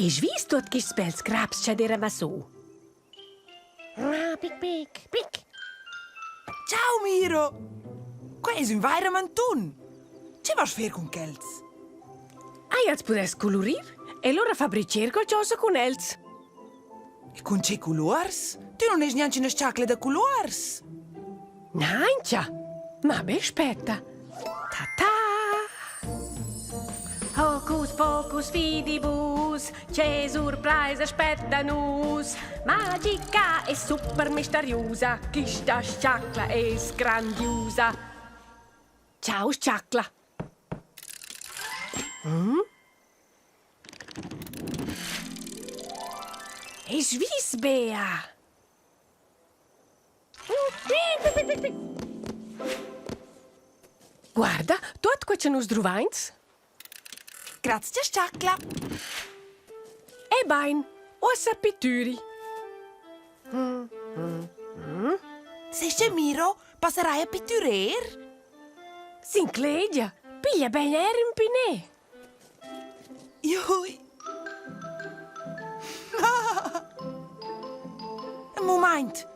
Esch vis tuot quists bels craps cha d'eira massò? Ah, pic, pic, pic. Ciao Miro! Quai es ün vaira mantun. Che vas fer cun quels? Ai als pudess culurir e lura fabricher qualchosa cun els. E cun che culuors? Tü nun es gnanc üna s-chacla da culuors. Naincha! Ma be spetta. Ta-ta! Hocus pocus fidibus, che surpraisa spetta nus. Magica e super misteriusa, quista s-chacla es grandiusa. Ciao s-chacla. Mm? Es vis, Bea? Guarda, tuot quai cha nus druvains. Grazcha, s-chacla. Ebain, uossa pittüri. Sest che Miro passerai a pittürer? S'inclegia, piglia bain eir ün pinè. Jui. Ün mumaint.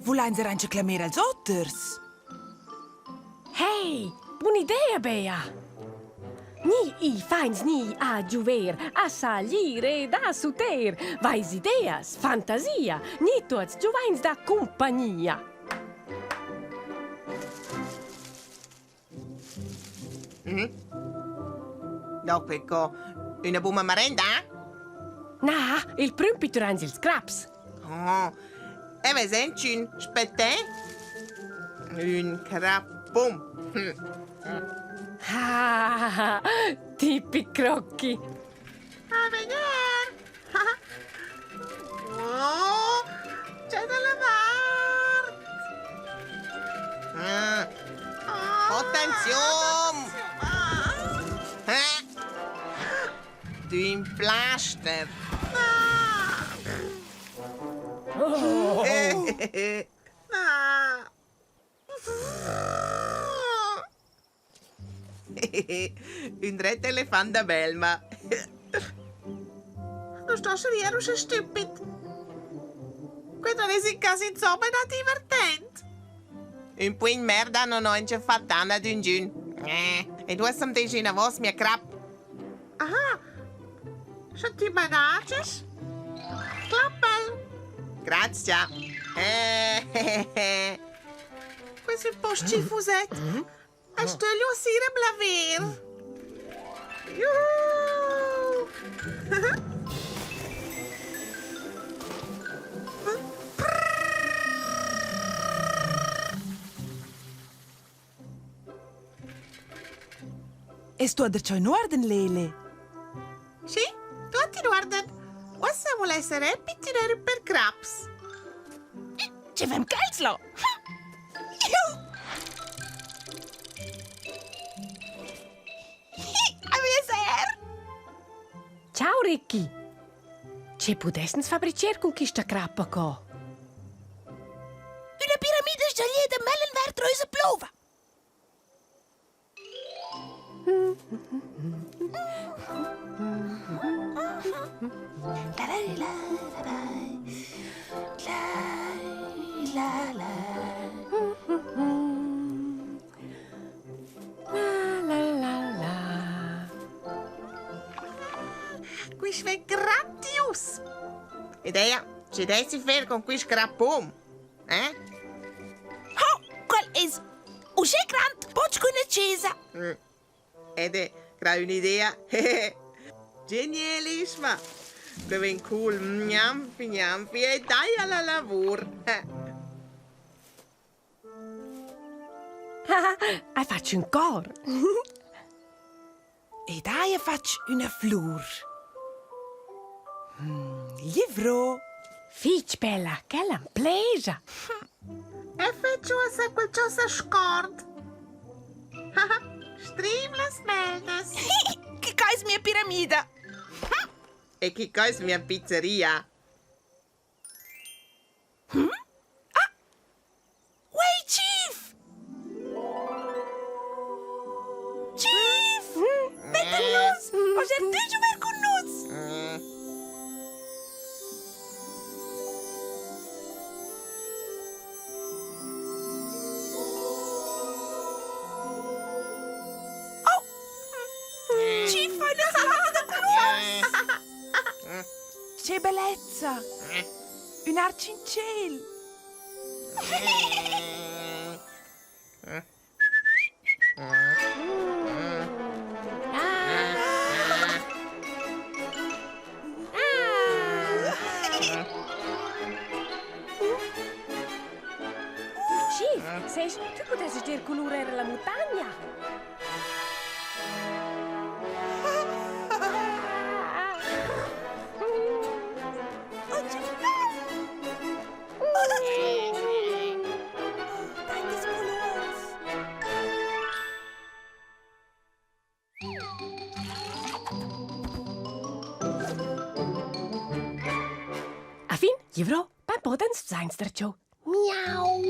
Vulains er auncha clamer als oters? Hey, bun'idea, Bea! Ni i fains ni a giuver, a saglir ed a suter, vais ideas, fantasia, ni tuots giuvains da cumpagnia. No, quecò, üna buna marenda? Na, il prüm pitturans ils craps. Oh, e vesent ün spettè? Ün crap bum. Ah, tipic crocchi. A vegner! Oh, c'è dalla vart! Ah. Attenziun! Eh. Du in plaster! Oh. Ün dret elefant da Belma. Nu sto rier uschè stüpid. Que non es in cas insomma da divertent. Ün pugn merda non ho incha fat dan ad üngün. Eh, ed uossa am disch inavos mia crap. Aha, sche ti manages? Klappel! Grazia. Eh, Questo è un po' schifuset. E stögl ussir am laver. Juhu! Es tu adercheu in uorden, Lele? Sì, tuot in uorden. Uossa vuless er eu pittürer ün per craps. Che fem quels là? Ciao Ricky! Che pudessens fabricer cun quista crappa co? Üna piramida sgiaglieda mellen verd rösa plova. La la la la. Quist vegn grandius! Ed eir, che dessi fer con quist crappun? Eh? Ho, quel es uschè grand, poch cun la chesa. Mm. Ed è gra ün'idea. Genialissima! Que vegn cool, gnamfi, gnamfi, e dai alla lavur. Hai fatg ün cor. Ed haja fatg üna flur. Mm, glivro. Fich bella, quella am plescha. E fetsch uossa qualchosa scord. Strimlas melnas. Che co es mia piramida? E che co es mia pizzeria? Hm? Ah! Wait, Chief! Chief! Metta nus! Oz er tu giuver cun nus! Che bellezza! Ün arch in tschêl! Schi, sest, tü pudessast dir culur eir la muntagna. Oh, che bel! Tantas colurs! A fin, givro, pan podens sainz darcho. Miau!